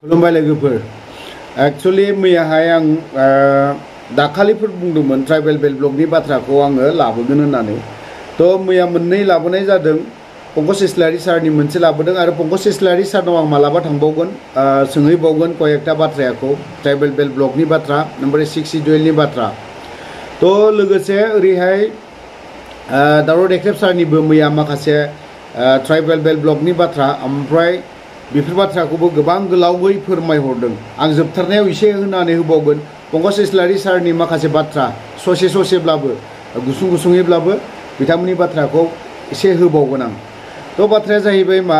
खुलुमबाय लोगोफोर एक्चुअली मैयाहाय आं दाखालिफोर बुंदोंमोन ट्राइबेल बेल्ट ब्लकनि बाथ्राखौ आङो लाबोगोन होननानै तो मैया मोननै लाबोनाय जादों पंकज इस्लारि सारनि मोनसे लाबोदों आरो पंकज इस्लारि सारनाव आं मालाबा थांबावगोन सोंहैबावगोन कयेकटा बाथ्राखौ ट्राइबेल बेल्ट ब्लकनि बाथ्रा नम्बर 6 सिडुएलनि बाथ्रा तो लोगोसे ओरैहाय दावराव देख्रेब सारनिबो मैया माखासे ट्राइबेल बेल्ट ब्लकनि बाथ्रा ओमफ्राय बेफोर बाथ्राखौबो गोबां गोलावै फोरमायहरदों आं जोबथारनायाव एसे होनानै होबावगोन पंकज इस्लारि सारनि माखासे बाथ्रा ससेब्लाबो गुसुं गुसुङैब्लाबो बिथांमोननि बाथ्राखौ एसे होबावगोन आं तो बाथ्राया जाहैबाय मा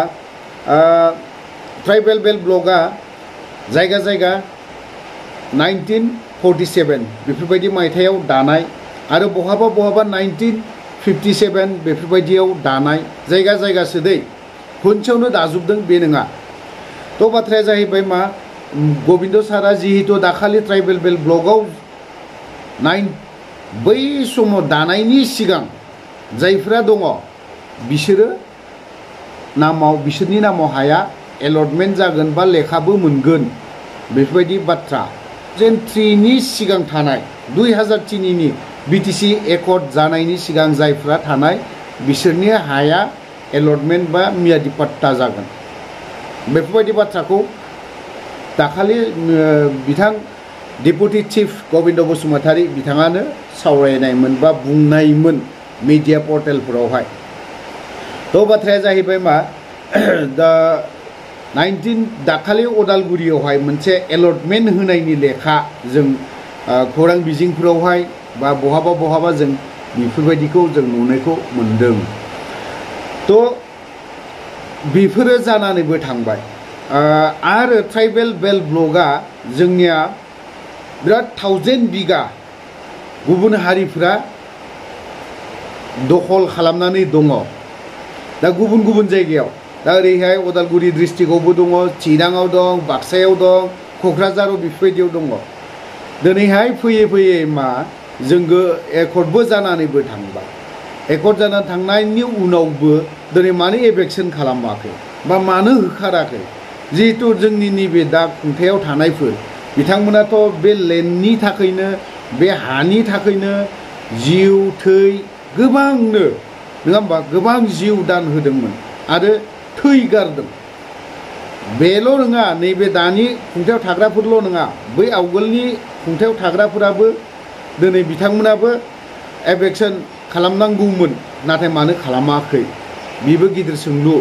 ट्राइबेल बेल्ट ब्लकआ जायगा जायगा 1947 बेफोरबायदि मायथाइयाव दानाय आरो बहाबा 1957 बेफोरबायदियाव दानाय जायगा जायगा सोदै खनसेयावनो दाजोबदों बे नङा तो बाथ्राया जाहैबाय मा गोविंद सारा जिहेतु दाखालि ट्राइबेल बेल्ट ब्लकआव बै समाव दानायनि सिगां जायफ्रा दङ बिसोरनि नामाव हाया एलटमेन्ट जागोन बा लेखाबो मोनगोन बेफोरबायदि बाथ्रा जेन्ट्रिनि सिगां थानाय 2003नि बिटिसि एकर्ड जानायनि सिगां जायफ्रा थानाय बिसोरनि हाया एलटमेन्ट बा मियादि पट्टा जागोन बेफोरबायदि बाथ्राखौ दाखालि बिथां डेपुटि चिफ गोविंद बसुमतारी बिथाङानो सावरायनायमोन बा बुंनायमोन मिडिया पर्टेलफोरावहाय तो बाथ्राया जाहैबाय मा दा 19 दाखालि अदालगुरियावहाय मोनसे एलटमेन्ट होनायनि लेखा जों खौरां बिजिंफोरावहाय बा बहाबा जों बेफोरबायदिखौ जों नुनायखौ मोनदों तो बेफोरो जानानैबो थांबाय आरो ट्राइबेल बेल्ट ब्लकआ जोंनिया बिराद 1000 बिगा गुबुन हारिफ्रा दखल खालामनानै दङ दा गुबुन जायगायाव दा ओरैहाय अदालगुरि डिस्ट्रिक्टआवबो दङ चिराङाव दं बाक्सायाव दं क'क्राझाराव बेफोरबायदियाव दङ दिनैहाय फैयै मा जोंबो एकर्डबो जानानैबो थांबाय एकर्ड जानानै थांनायनि उनावबो दिनै मानो एभेक्सन खालामाखै बा मानो होखाराखै जिहेतु जोंनि नैबे दा खुंथायाव थानायफोर बिथांमोनाथ' बे लेन्डनि थाखायनो बे हानि थाखायनो जिउ थै गोबांनो नङा होमबा गोबां जिउ दान होदोंमोन आरो थै गारदों बेल' नङा नैबे दानि खुंथायाव थाग्राफोरल' नङा बै आवगोलनि खुंथायाव थाग्राफोराबो दिनै बिथांमोनाबो एभेक्सन खालामनांगौमोन नाथाय मानो खालामाखै बेबो गिदिर सोंलु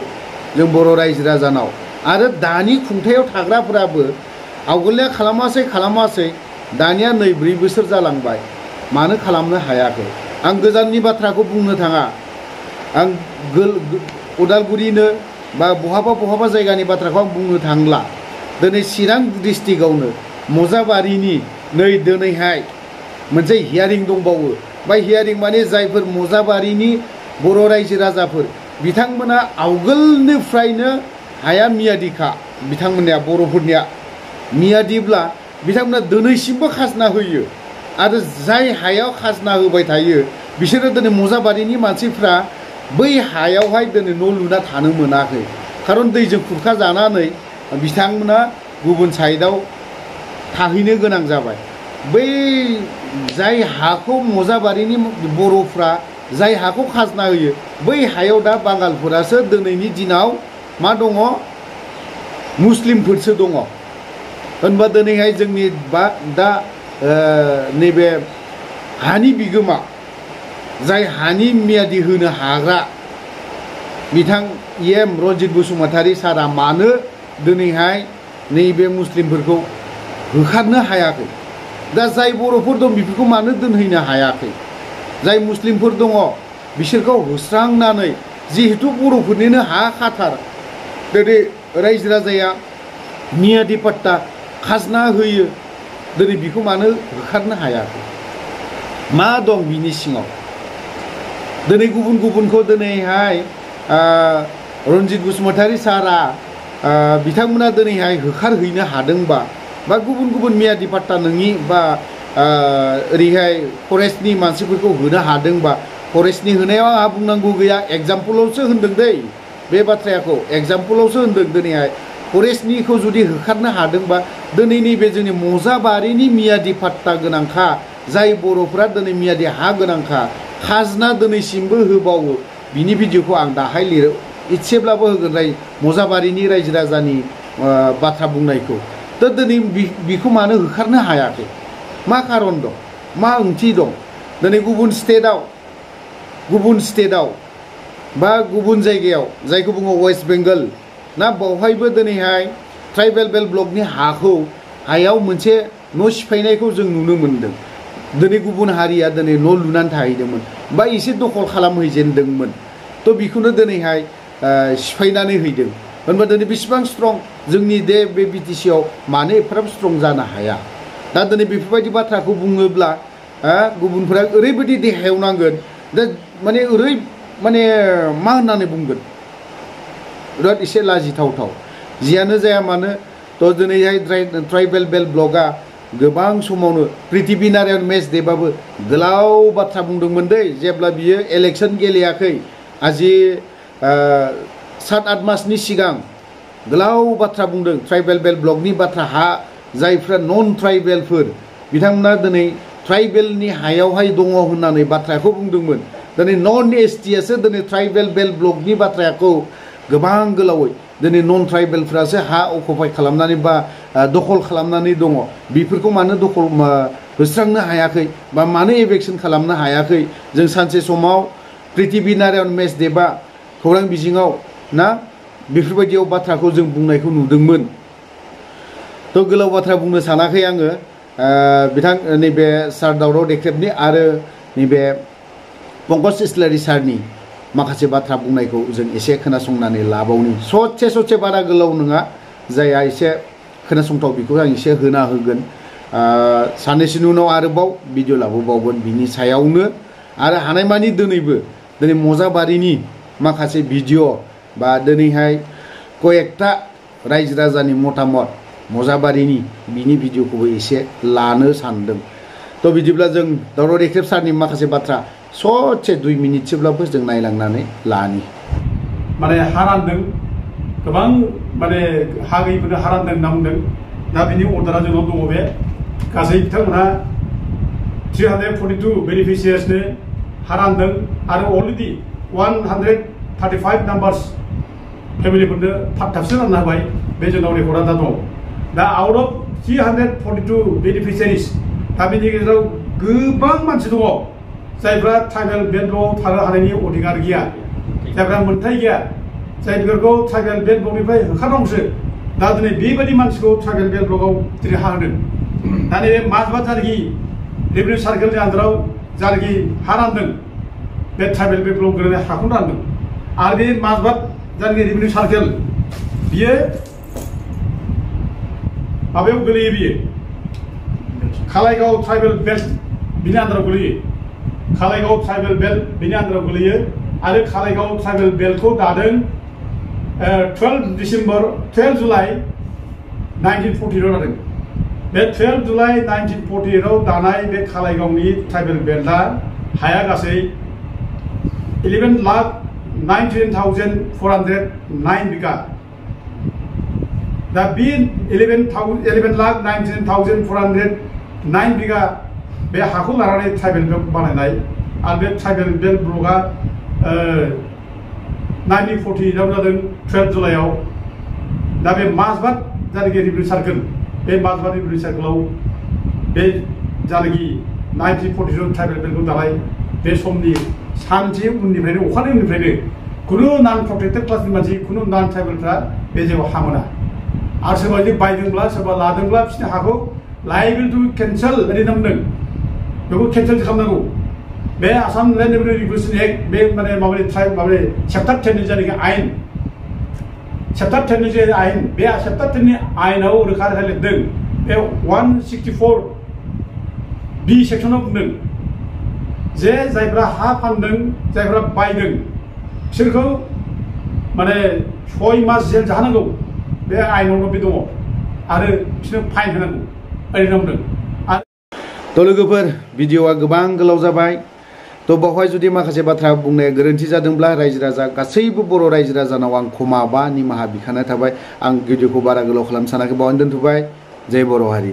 जों बर' रायजो राजानाव आरो दानि खुंथायाव थाग्राफोराबो आवगोलनिया खालामासै दानिया 2-4 बोसोर जालांबाय मानो खालामनो हायाखै आं गोजाननि बाथ्राखौ बुंनो थाङा आं उदालगुरिनो बा बहाबा जायगानि बाथ्राखौ आं बुंनो थांला दिनै चिरां डिस्ट्रिक्टआवनो मजाबारिनि दिनैहाय मोनसे हियारिं दंबावो बा हियारिं माने जायफोर मजाबारिनि बर' रायजो राजाफोर बिथांमोना आवगोलनिफ्रायनो हाया मियादिखा बिथांमोननिया बर'फोरनिया मियादिब्ला बिथांमोना दिनैसिमबो खाजोना होयो आरो जाय हायाव खाजोना होबाय थायो बिसोरो दिनै मजाबारिनि मानसिफ्रा बै हायावहाय दिनै न' लुना थानो मोनाखै खारन दैजों खुरखा जानानै बिथांमोना गुबुन साइडआव थाहैनो गोनां जाबाय बै जाय हाखौ मजाबारिनि बर'फ्रा जाय हाखौ खाजोना होयो बै हायाव दा बांगालफोरासो दिनैनि दिनाव मा दङ मुस्लिमफोरसो दङ होनबा दिनैहाय जोंनि बा दा नैबे हानि बिगोमा जाय हानि मियादि होनो हाग्रा बिथां रन्जित बसुमतारी सारा मानो दिनैहाय नैबे मुस्लिमफोरखौ होखारनो हायाखै दा जाय बर'फोर दं बेफोरखौ मानो दोनहैनो हायाखै जाय मुस्लिमफोर दङ बिसोरखौ होस्रांनानै जिहेतु बर'फोरनिनो हा खाथार दिनै रायजो राजाया मियादि पट्टा खाजोना होयो दिनै बेखौ मानो होखारनो हायाखै मा दं बिनि सिङाव दिनै गुबुनखौ दिनैहाय रन्जित बसुमतारी सारा बिथांमोना दिनैहाय होखारहैनो हादोंबा बा गुबुन मियादि पट्टा नङि बा ओरैहाय फरेस्टनि मानसिफोरखौ होनो हादोंबा फरेस्टनि होनायाव आंहा बुंनांगौ गैया एग्जाम्पलावसो होनदों दै बे बाथ्राखौ एग्जाम्पलावसो होनदों दिनैहाय फरेस्टनिखौ जुदि होखारनो हादोंबा दिनै नैबे जोंनि मजाबारिनि मियादि पाट्टा गोनांखा जाय बर'फोरा दिनै मियादि हा गोनांखा खाजोना दिनैसिमबो होबावो बिनि भिडिअखौ आं दाहाय लिरो इसेब्लाबो होगोन मजाबारिनि रायजो राजानि बाथ्रा बुंनायखौ दा दिनै बिखौ मानो होखारनो हायाखै मा खारन दं मा ओंथि दं दिनै गुबुन स्टेटआव बा गुबुन जायगायाव जायखौ बुङो वेस्ट बेंगल ना बावहायबो दिनैहाय ट्राइबेल बेल्ट ब्लकनि हायाव मोनसे न' सिफायनायखौ जों नुनो मोन्दों दिनै गुबुन हारिया दिनै न' लुनानै थाहैदोंमोन बा एसे दखल खालामहैजेनदोंमोन थ' बेखौनो दिनैहाय सिफायनानै हैदों होनबा दिनै बेसेबां स्ट्रं जोंनि बे बिटिसिआव मानो एफाराब स्ट्रं जानो हाया दा दिनै बेफोरबायदि बाथ्राखौ बुङोब्ला गुबुनफोरा ओरैबायदि देहायाव नांगोन दा माने मा होननानै बुंगोन बिराद एसे लाजिथावथाव जियानो जाया मानो थ' दिनैहाय ट्राइबेल बेल्ट ब्लकआ गोबां समावनो प्रिथिबि नारायण मेच देबाबो गोलाव बाथ्रा बुंदोंमोन दै जेब्ला बियो इलेक्सन गेलेयाखै आजि 7-8 मासनि सिगां गोलाव बाथ्रा बुंदों ट्राइबेल बेल्ट ब्लकनि बाथ्रा जायफ्रा नन ट्राइबेलफोर बिथांमोना दिनै ट्राइबेलनि हायावहाय दङ होननानै बाथ्राखौ बुंदोंमोन दिनै नन एसटियासो दिनै ट्राइबेल बेल्ट ब्लकनि बाथ्राखौ गोबां गोलावै दिनै नन ट्राइबेलफ्रासो हा अकुपाय खालामनानै बा दखल खालामनानै दङ बेफोरखौ मानो दखल होस्रांनो हायाखै बा मानो एभेक्सन खालामनो हायाखै जों सानसे समाव प्रिथिबि नारायण मेच देबा खौरां बिजोङाव ना बेफोरबायदियाव बाथ्राखौ जों बुंनायखौ नुदोंमोन थ' गोलाव बाथ्रा बुंनो सानाखै आङो बिथां नैबे सार दावराव देख्रेबनि आरो नैबे पंकज इस्लारि सारनि माखासे बाथ्रा बुंनायखौ जों एसे खोनासंनानै लाबावनि ससे बारा गोलाव नङा जायहा एसे खोनासंथाव बेखौ आं एसे होना होगोन साननैसोनि उनाव आरोबाव भिडिअ लाबोबावगोन बिनि सायावनो आरो हानायमानि दिनै मजाबारिनि माखासे भिडिअ बा दिनैहाय कयेकथा रायजो राजानि मतामत मजाबारिनि बिनि भिडिअखौबो एसे लानो सानदों थ' बिदिब्ला जों दावराव देख्रेब सारनि माखासे बाथ्रा ससे 2 मिनिटसोब्लाबो जों नायलांनानै लानि माने हा रानदों गोबां माने हा गैयिफोरनो हा रानदों होनना बुंदों दा बिनि अर्डारा जोंनाव दङ बे गासै बिथांमोनहा 342 बेनिफिसियार्सनो हा रानदों आरो अलरेडि 135 नाम्बार्स फेमिलिफोरनो थाबसो रानना होबाय बे जोंनाव रेकर्डआ दा दं दा आउट अफ 342 बेनिफिसियारिस दा बेनि गेजेराव गोबां मानसि दङ जायफ्रा ट्राइबेल बेल्ट ब्लकआव थानो हानायनि अधिकार गैया जायफ्रा मोन्थाय गैया जायफोरखौ ट्राइबेल बेल्ट ब्लकनिफ्राय होखारनांगौसो दा दिनै बेबायदि मानसिखौ ट्राइबेल बेल्ट ब्लकआव दिनै हा होदों दा नैबे माजबाद जारगि रेभिनिउ सार्केलनि आन्दाराव जारगि हा रानदों बे ट्राइबेल बेल्ट ब्लक गोलैनाय हाखौनो रानदों आरो बे माजबाद जारगि रेभिनिउ सार्केल बियो माबायाव गोलैयो बियो खालायगाव ट्राइबेल बेल्ट बिनि आन्दाराव गोलैयो खालायगाव ट्राइबेल बेल्ट बिनि आन्दाराव गोलैयो आरो खालायगाव ट्राइबेल बेल्टखौ दादों 12 जुलाइ 1948 दादों बे 12 जुलाइ 1948 दानाय बे खालायगावनि ट्राइबेल बेल्टआ हाया गासै 11,19,409 बिघा दा बे 11,19,409 बिघा बे हाखौ लानानै ट्राइबेल बेल्ट बानायनाय आरो बे ट्राइबेल बेल्ट ब्लकआ 1948 आव जादों 12 जुलाइआव दा बे माजबाद जायनाखि रेभिनिउ सार्केल बे माजबाद रेभिनिउ सार्केलाव बे जायनाखि 1947 ट्राइबेल बेल्टखौ दानाय बे समनि सानसे उननिफ्रायनो अखानायै उननिफ्रायनो खुनु नन प्रटेक्टेड क्लासनि मानसि खुनु नन ट्राइबेलफ्रा बे जायगायाव हा मोना आरो सोरबा जुदि बायदोंब्ला सोरबा लादोंब्ला बिसोरनि हाखौ लायबिल टु केन्सेल होननाय बुंदों बेखौ केन्सेल खालामनांगौ बे Assam land revenue regulation act बे माने माबानि चेप्टार 10 नि जायनाखि आयेन चेप्टार 10 नि जे आयेन बे चेप्टार 10 नि आयेनाव रोखा रोखा लिरदों बे 164 बी सेक्सनाव बुंदों जे जायफ्रा हा फानदों जायफ्रा बायदों बिसोरखौ माने 6 मास जेल जाहोनांगौ बे आयेनावनो बे दङ आरो बिसोरनो फाइन होनांगौ ओरैनो बुंदों थ' लोगोफोर भिडिअआ गोबां गोलाव जाबाय तो बावहाय जुदि माखासे बाथ्रा बुंनाया गोरोन्थि जादोंब्ला रायजो राजा गासैबो बर' रायजो राजानाव आं क्षमा बा निमाहा बिखानाय थाबाय। आं भिडिअखौ बारा गोलाव खालामनो सानाखै, बावनो दोनथ'बाय। जय बर' हारि।